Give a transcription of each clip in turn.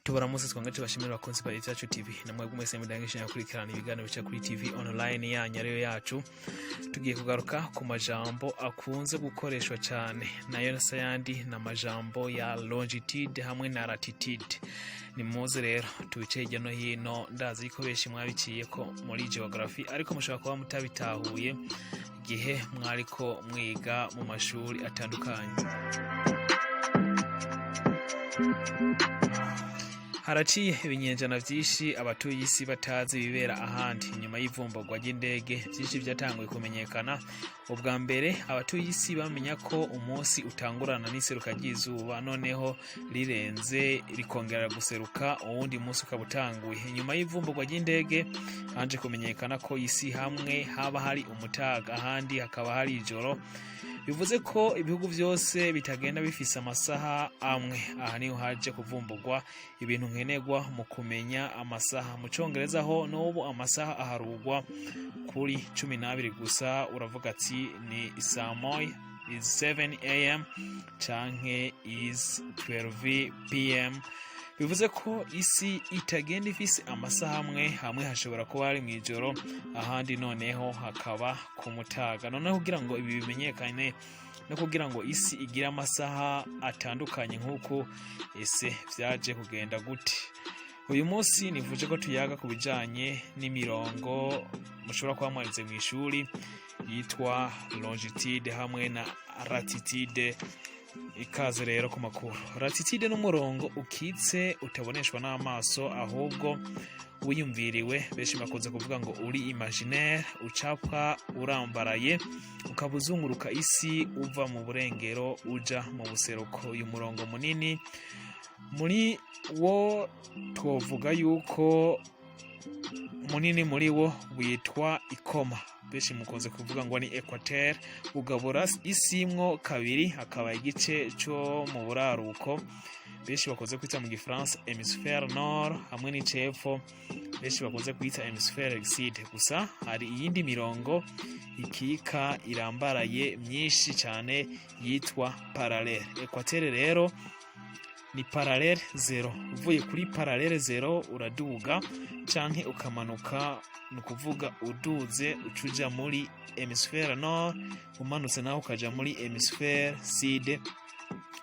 Tubaramutse, twongere tubashimire, abakunzi ba Ivyacu TV, namwe mwese mudangisha gukurikirana ibiganiro bica kuri TV online yanyu ariyo yacu. Tugiye kugaruka ku majambo akunze gukoreshwa cyane, nayo sayandi ni amajambo ya longitude hamwe na latitude. Ni muze rero tubice hirya no hino. Ndazi ko benshi mwabiciye ko muri geography, ariko mushobora kuba mutabitahuye igihe mwariko mwiga mu mashuri atandukanye. Haraciye ibinyenjana vyinshi abatuye isi batazi ibibera ahandi. Inyuma y'ivumburwa ry'indege, vyinshi vyatanguye kumenyekana. Ubwa mbere abatuye isi bamenya ko umunsi utangurana n'iseruka ry'izuba, noneho rirenze rikongera guseruka, uwundi munsi ukaba utanguye. Inyuma y'ivumburwa ry'indege hanje kumenyekana ko isi hamwe haba hari umutaga, ahandi hakaba hari ijoro. Bivuze ko ibihugu byose bitagenda bifise amasaha amwe. Aha niho haje kuvumburwa ibintu nkenerwa mu kumenya amasaha. Mu Congereza ho n'ubu amasaha aharugwa kuri 12 gusa. Uravuga ati ni saa 1, is 7 a.m. canke is 12 p.m. Bivuze ko isi itagenda ifise amasaha amwe. Hamwe hashobora kuba hari mu ijoro, ahandi noneho hakaba ku mutaga. Noneho kugira ngo ibi bimenyekane no kugira ngo isi igire amasaha atandukanye nk'uko, ese vyaje kugenda gute? Uyu munsi nivuje ko tuyaga ku bijanye n'imirongo mushobora kuba mwarize mu ishuri yitwa longitude hamwe na latitude. Ikaze rero ku makuru. Latitude n'umurongo ukitse utaboneshwa n'amaso, ahubwo wiyumviriwe, benshi bakunze kuvuga ngo uri imaginaire, ucapwa urambaraye, ukaba uzunguruka isi uva mu burengero uja mu buseruko. Uyu murongo munini muri wo, twovuga yuko munini muri wo witwa ikoma, benshi mukunze kuvuga ngo ni équateur. Ugabura isi mwo kabiri, hakaba igice cyo mu buraruko, benshi bakunze kwita mu Gifaransa hémisphère nord, hamwe n'icepfo, benshi bakunze kwita hémisphère sud. Gusa hari iyindi mirongo ikika irambaraye myinshi cyane yitwa parallèle. Équateur rero ni parallèle zéro. Uvuye kuri parallèle zéro uraduga canke ukamanuka. Ni ukuvuga uduze ucuja muri hémisphère nord, umanutse naho ukaja muri hémisphère sud.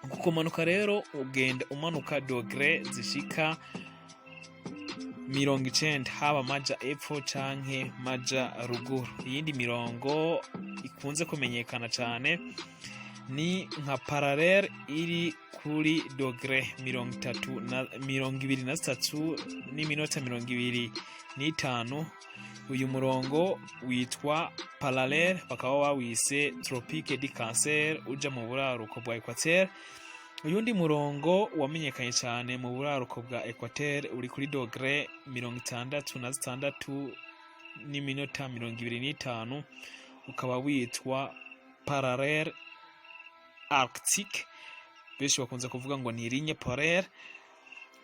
Uku kumanuka rero ugenda umanuka degrés zishika 90, haba maja epfo canke maja ruguru. Iyindi mirongo ikunze kumenyekana cane ni nka parallèle iri kuri degré 30 na 23 n'iminota 25. Uyu murongo witwa parallèle, bakaba bawise tropique du Cancer, uja mu buraruko bwa équateur. Uyundi murongo wamenyekanye cyane mu buraruko bwa équateur uri kuri degré 66 n'iminota 25, ukaba witwa parallèle arctique, benshi bakunze kuvuga ngo ni ligne polaire.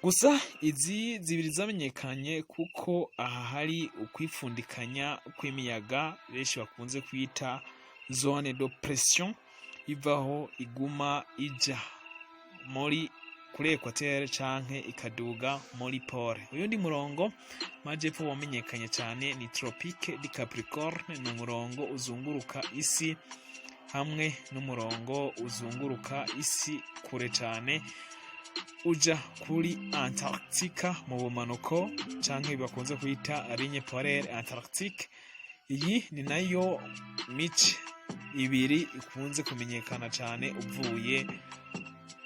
Gusa izi zibiri zamenyekanye kuko aha hari ukwipfundikanya kw'imiyaga, benshi bakunze kwita zone de pression, ivaho iguma ija muri kuri équateur canke ikaduga muri pôle. Uyundi murongo majepfo wamenyekanye cyane ni tropique du Capricorne, ni umurongo uzunguruka isi hamwe n'umurongo uzunguruka isi kure cyane uja kuri Antarctica mu bumanuko, canke bakunze kwita ligne polaire antarctique. Iyi ni nayo mice ibiri ikunze kumenyekana cyane uvuye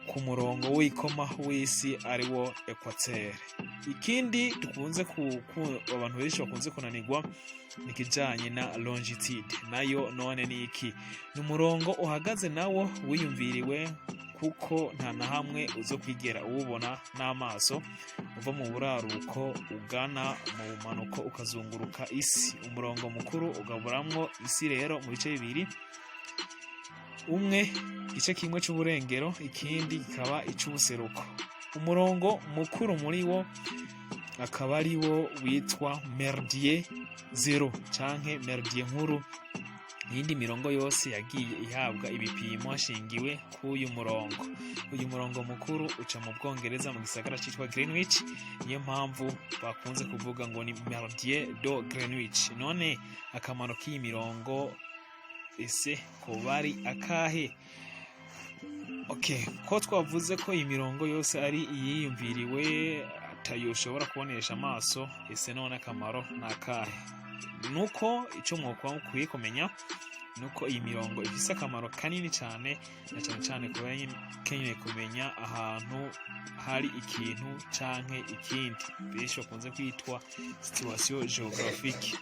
ku murongo w'ikoma w'isi, ari wo équateur. Ikindi dukunze abantu benshi bakunze kunanirwa ni ikijanye na longitude. Nayo none ni iki? Ni umurongo uhagaze nawo wiyumviriwe, kuko nta na hamwe uzo kwigera uwubona n'amaso, uva mu buraruko ugana mu bumanuko, ukazunguruka isi. Umurongo mukuru ugaburamwo isi rero mu bice bibiri: umwe igice kimwe c'uburengero, ikindi kikaba ic'ubuseruko. Umurongo mukuru muri wo akaba ari wo witwa méridien zéro canke méridien nkuru. Iyindi mirongo yose yagiye ihabwa ibipimo hashingiwe k'uyu murongo. Uyu murongo mukuru uca mu Bwongereza, mu gisagara citwa Greenwich. Niyo mpamvu bakunze kuvuga ngo ni méridien de Greenwich. None akamaro k'iyi mirongo ese koba ari akahe? Okay, ko twavuze ko iyi mirongo yose ari iyiyumviriwe, atayo ushobora kubonesha amaso, ese none akamaro ni akahe? Nuko icyo mwokuba mukwiye kumenya nuko iyi mirongo ifise akamaro kanini cyane, na cyane cyane kuba keneye kumenya ahantu hari ikintu canke ikindi, benshi bakunze kwitwa situation géographique.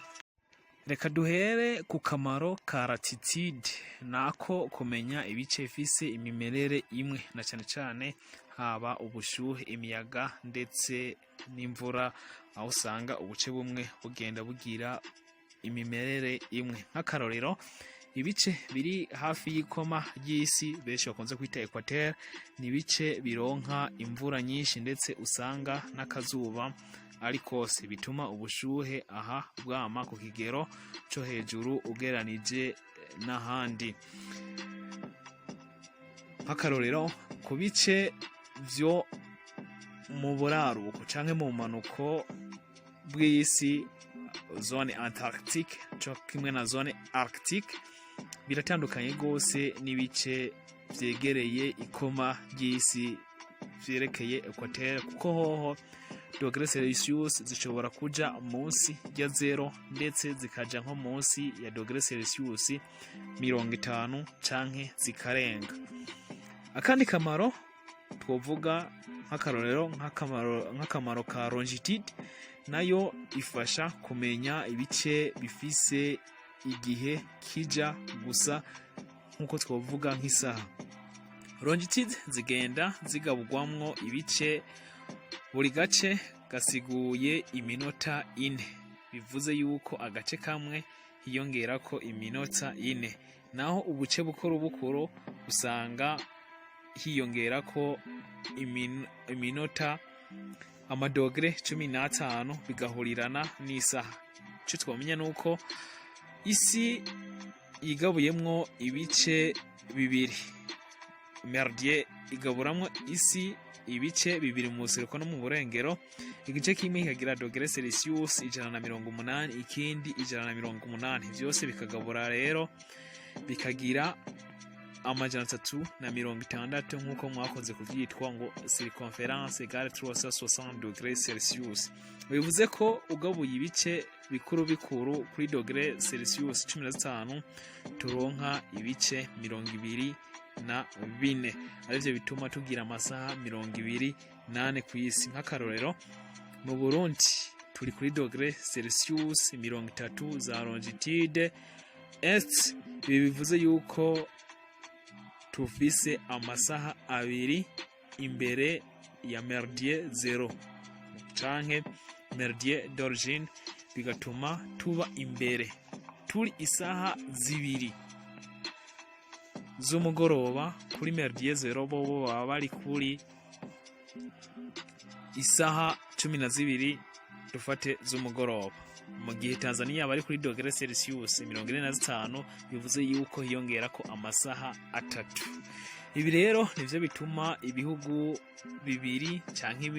Reka duhere ku kamaro ka latitude, nako kumenya ibice bifise imimerere imwe, na cyane cyane haba ubushuhe, imiyaga ndetse n'imvura, aho usanga ubuce bumwe bugenda bugira imimerere imwe. Nk'akarorero, ibice biri hafi y'ikoma ry'isi, benshi bakunze kwita équateur, ni ibice bironka imvura nyinshi, ndetse usanga n'akazuba ari kose, bituma ubushuhe aha bwama ku kigero cyo hejuru ugereranije n'ahandi. Nk'akarorero, ku bice vyo mu buraruko canke mu bumanuko bw'isi, zone antarctique co kimwe na zone arctique, biratandukanye rwose n'ibice vyegereye ikoma ry'isi vyerekeye équateur, kuko hoho degrés Celsius zishobora kuja munsi ya zéro, ndetse zikaja nko munsi ya degrés Celsius 50 canke zikarenga. Akandi kamaro twovuga, nk'akarorero, nk'akamaro ka longitude, nayo ifasha kumenya ibice bifise igihe kija gusa, nk'uko twovuga nk'isaha. Longitude zigenda zigaburwamwo ibice, buri gace gasiguye iminota 4, bivuze yuko agace kamwe hiyongerako iminota 4. Naho ubuce bukuru bukuru usanga hiyongerako iminota amadogere 15, bigahurirana n'isaha. Ico twamenya nuko isi yigabuyemwo ibice bibiri. Méridien igaburamwo isi ibice bibiri, mu buseruko no mu burengero. Igice kimwe kikagira degrés Celsius 180, ikindi 180, vyose bikagabura rero bikagira 360, nk'uko mwakunze kuvyitwa ngo circonférence égale 360 degrés Celsius. Bivuze ko ugabuye ibice bikuru bikuru kuri degrés Celsius 15, turonka ibice 24, arivyo bituma tugira amasaha 24 kw'isi. Nk'akarorero, mu Burundi turi kuri degrés Celsius 30 za longitude est. Ibi bivuze yuko tufise amasaha 2 imbere ya méridien zéro canke méridien d'origine, bigatuma tuba imbere turi isaha 2 z'umugoroba kuri méridien zéro. Bobo baba bari kuri isaha 12, dufate, z'umugoroba, mu gihe Tanzania bari kuri degrés Celsius 45, bivuze yuko hiyongera ko amasaha 3. Ibi rero nivyo bituma ibihugu bibiri canke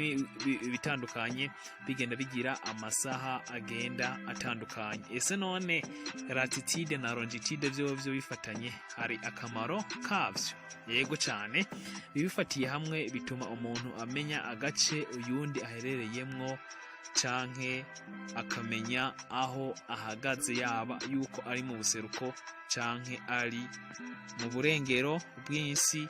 bitandukanye bigenda bigira amasaha agenda atandukanye. Ese none latitude na longitude vyovyo bifatanye hari akamaro kavyo? Yego cane. Bibifatiye hamwe bituma umuntu amenya agace uyundi aherereyemwo, canke akamenya aho ahagaze, yaba yuko ari mu buseruko canke ari mu burengero bw'isi,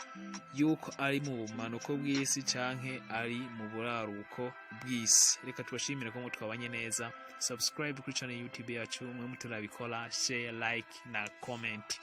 yuko ari mu bumanuko bw'isi canke ari mu buraruko bw'isi. Reka tubashimire ko twabanye neza. Subscribe kuri channel YouTube yacu mwe muturabikora, share, like na comment.